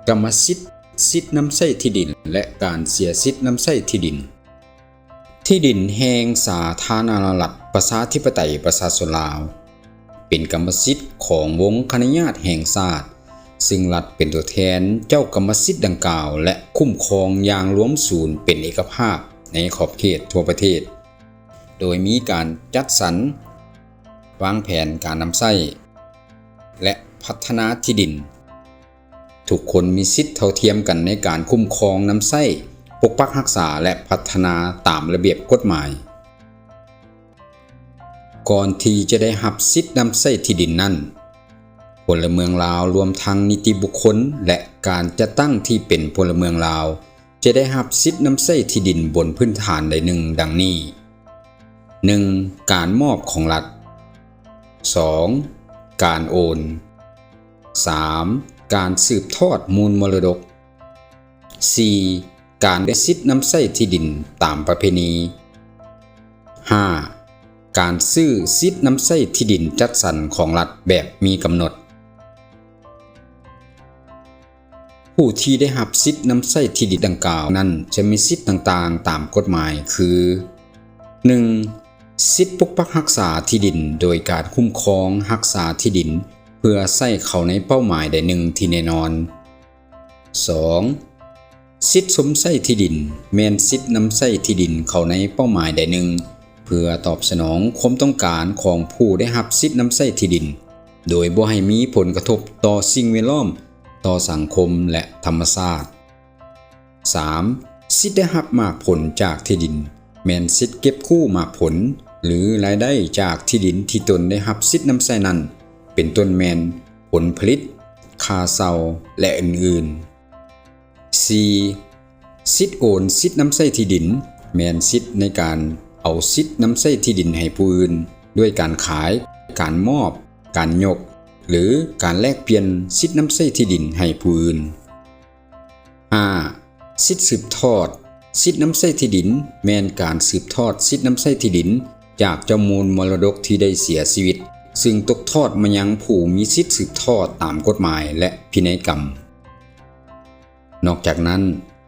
ກຳມະສິດ, ສິດນຳໃຊ້ທີ່ດິນ ແລະ ການເສຍສິດນຳໃຊ້ທີ່ດິນ. ທີ່ດິນແຫ່ງສາທາລະນະລັດ ປະຊາທິປະໄຕ ປະຊາຊົນລາວ ເປັນກຳມະສິດຂອງວົງຄະນະຍາດແຫ່ງຊາດ, ຊຶ່ງລັດເປັນຕົວແທນເຈົ້າກຳມະສິດດັ່ງກ່າວ ແລະ ຄຸ້ມຄອງຢ່າງລວມສູນເປັນເອກະພາບໃນຂອບເຂດທົ່ວປະເທດ, ໂດຍມີການຈັດສັນ, ວາງແຜນການນຳໃຊ້ ແລະ ພັດທະນາທີ່ດິນ. ທຸກຄົນມີສິດເທົ່າທຽມກັນໃນການຄຸ້ມຄອງນຳໃຊ້, ປົກປັກຮັກສາ ແລະ ພັດທະນາຕາມລະບຽບກົດໝາຍ. ກ່ອນທີ່ຈະໄດ້ຮັບສິດນຳໃຊ້ທີ່ດິນນັ້ນ, ພົນລະເມືອງລາວ ລວມທັງນິຕິບຸກຄົນ ແລະ ການຈັດຕັ້ງທີ່ເປັນພົນລະເມືອງລາວ ຈະໄດ້ຮັບສິດນຳໃຊ້ທີ່ດິນບົນພື້ນຖານໃດໜຶ່ງດັ່ງນີ້: ໜຶ່ງ ການມອບຂອງລັດ, ສອງ ການໂອນ, ສາມ ການສືບທອດມູນມໍລະດົກ, ສີ່ ການໄດ້ສິດນຳໃຊ້ທີ່ດິນຕາມປະເພນີ, ຫ້າ ການຊື້ສິດນຳໃຊ້ທີ່ດິນຈັດສັນຂອງລັດແບບມີກຳນົດ. ຜູ້ທີ່ໄດ້ຮັບສິດນຳໃຊ້ທີ່ດິນດັ່ງກ່າວນັ້ນ ຈະມີສິດຕ່າງໆຕາມກົດໝາຍຄື: ໜຶ່ງ ສິດປົກປັກຮັກສາທີ່ດິນ ໂດຍການຄຸ້ມຄອງຮັກສາທີ່ດິນ ເພື່ອໃຊ້ເຂົ້າໃນເປົ້າໝາຍໃດໜຶ່ງທີ່ແນ່ນອນ. ສອງ ສິດຊົມໃຊ້ທີ່ດິນ ແມ່ນສິດນຳໃຊ້ທີ່ດິນເຂົ້າໃນເປົ້າໝາຍໃດໜຶ່ງ ເພື່ອຕອບສະໜອງຄວາມຕ້ອງການຂອງຜູ້ໄດ້ຮັບສິດນຳໃຊ້ທີ່ດິນ ໂດຍບໍ່ໃຫ້ມີຜົນກະທົບຕໍ່ສິ່ງແວດລ້ອມ, ຕໍ່ສັງຄົມ ແລະ ທຳມະຊາດ. ສາມ ສິດໄດ້ຮັບໝາກຜົນຈາກທີ່ດິນ ແມ່ນສິດເກັບກູ້ໝາກຜົນ ຫຼື ລາຍໄດ້ຈາກທີ່ດິນທີ່ຕົນໄດ້ຮັບສິດນຳໃຊ້ນັ້ນ, ເປັນຕົ້ນແມ່ນຜົນຜະລິດ, ຄ່າເຊົ່າ ແລະ ອື່ນໆ. ສີ່ ສິດໂອນສິດນຳໃຊ້ທີ່ດິນ ແມ່ນສິດໃນການເອົາສິດນຳໃຊ້ທີ່ດິນໃຫ້ຜູ້ອື່ນ ດ້ວຍການຂາຍ, ການມອບ, ການຍົກ ຫຼື ການແລກປ່ຽນສິດນຳໃຊ້ທີ່ດິນໃຫ້ຜູ້ອື່ນ. ຫ້າ ສິດສືບທອດສິດນຳໃຊ້ທີ່ດິນ ແມ່ນການສືບທອດສິດນຳໃຊ້ທີ່ດິນຈາກເຈົ້າມູນມໍລະດົກທີ່ໄດ້ເສຍຊີວິດ ຊຶ່ງຕົກທອດມາຍັງຜູ້ມີສິດສືບທອດຕາມກົດໝາຍ ແລະ ພິໄນກຳ. ນອກຈາກນັ້ນ,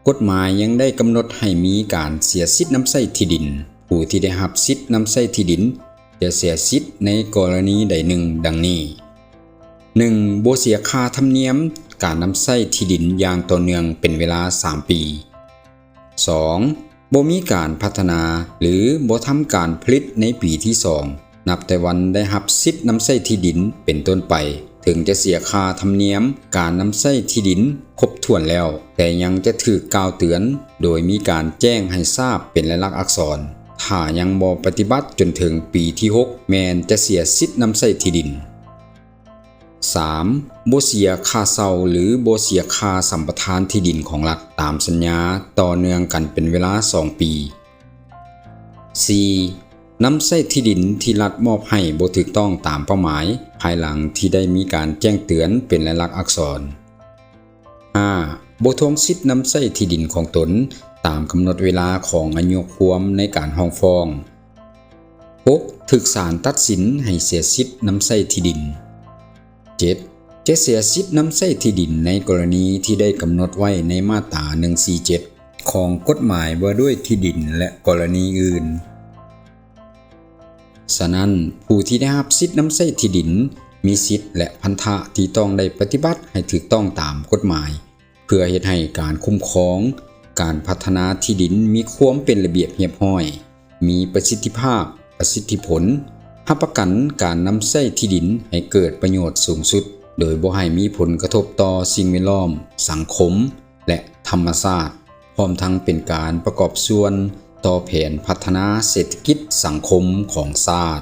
ກົດໝາຍຍັງໄດ້ກຳນົດໃຫ້ມີການເສຍສິດນຳໃຊ້ທີ່ດິນ. ຜູ້ທີ່ໄດ້ຮັບສິດນຳໃຊ້ທີ່ດິນຈະເສຍສິດໃນກໍລະນີໃດໜຶ່ງດັ່ງນີ້: ໜຶ່ງ ບໍ່ເສຍຄ່າທຳນຽມການນຳໃຊ້ທີ່ດິນຢ່າງຕໍ່ເນື່ອງເປັນເວລາສາມປີ. ສອງ ບໍ່ມີການພັດທະນາ ຫຼື ບໍ່ທຳການຜະລິດໃນປີທີສອງ ນັບແຕ່ວັນໄດ້ຮັບສິດນຳໃຊ້ທີ່ດິນເປັນຕົ້ນໄປ, ເຖິງຈະເສຍຄ່າທຳນຽມການນຳໃຊ້ທີ່ດິນຄົບຖ້ວນແລ້ວ, ແຕ່ຍັງຈະຖືກກ່າວເຕືອນໂດຍມີການແຈ້ງໃຫ້ຊາບເປັນລາຍລັກອັກສອນ. ຖ້າຍັງບໍ່ປະຕິບັດຈົນເຖິງປີທີຫົກ ແມ່ນຈະເສຍສິດນຳໃຊ້ທີ່ດິນ. ສາມ ບໍ່ເສຍຄ່າເຊົ່າ ຫຼື ບໍ່ເສຍຄ່າສຳປະທານທີ່ດິນຂອງລັດຕາມສັນຍາຕໍ່ເນື່ອງກັນເປັນເວລາສອງປີ. ສີ່ ນຳໃຊ້ທີ່ດິນທີ່ລັດມອບໃຫ້ບໍ່ຖືກຕ້ອງຕາມເປົ້າໝາຍ ພາຍຫຼັງທີ່ໄດ້ມີການແຈ້ງເຕືອນເປັນລາຍລັກອັກສອນ. ຫ້າ ບໍ່ທວງສິດນຳໃຊ້ທີ່ດິນຂອງຕົນຕາມກຳນົດເວລາຂອງອາຍຸຄວາມໃນການຮ້ອງຟ້ອງ. ຫົກ ຖືກສານຕັດສິນໃຫ້ເສຍສິດນຳໃຊ້ທີ່ດິນ. ເຈັດ ຈະເສຍສິດນຳໃຊ້ທີ່ດິນໃນກໍລະນີທີ່ໄດ້ກຳນົດໄວ້ໃນມາດຕາໜຶ່ງສີ່ເຈັດ ຂອງກົດໝາຍວ່າດ້ວຍທີ່ດິນ ແລະ ກໍລະນີອື່ນ. ສະນັ້ນ, ຜູ້ທີ່ໄດ້ຮັບສິດນຳໃຊ້ທີ່ດິນ ມີສິດ ແລະ ພັນທະທີ່ຕ້ອງໄດ້ປະຕິບັດໃຫ້ຖືກຕ້ອງຕາມກົດໝາຍ ເພື່ອເຮັດໃຫ້ການຄຸ້ມຄອງ, ການພັດທະນາທີ່ດິນມີຄວາມເປັນລະບຽບຮຽບຮ້ອຍ, ມີປະສິດທິພາບ, ປະສິດທິຜົນ, ຮັບປະກັນການນຳໃຊ້ທີ່ດິນໃຫ້ເກີດປະໂຫຍດສູງສຸດ, ໂດຍບໍ່ໃຫ້ມີຜົນກະທົບຕໍ່ສິ່ງແວດລ້ອມ, ສັງຄົມ ແລະ ທຳມະຊາດ, ພ້ອມທັງເປັນການປະກອບສ່ວນຕໍ່ແຜນພັດທະນາເສດຖະກິດສັງຄົມຂອງຊາດ.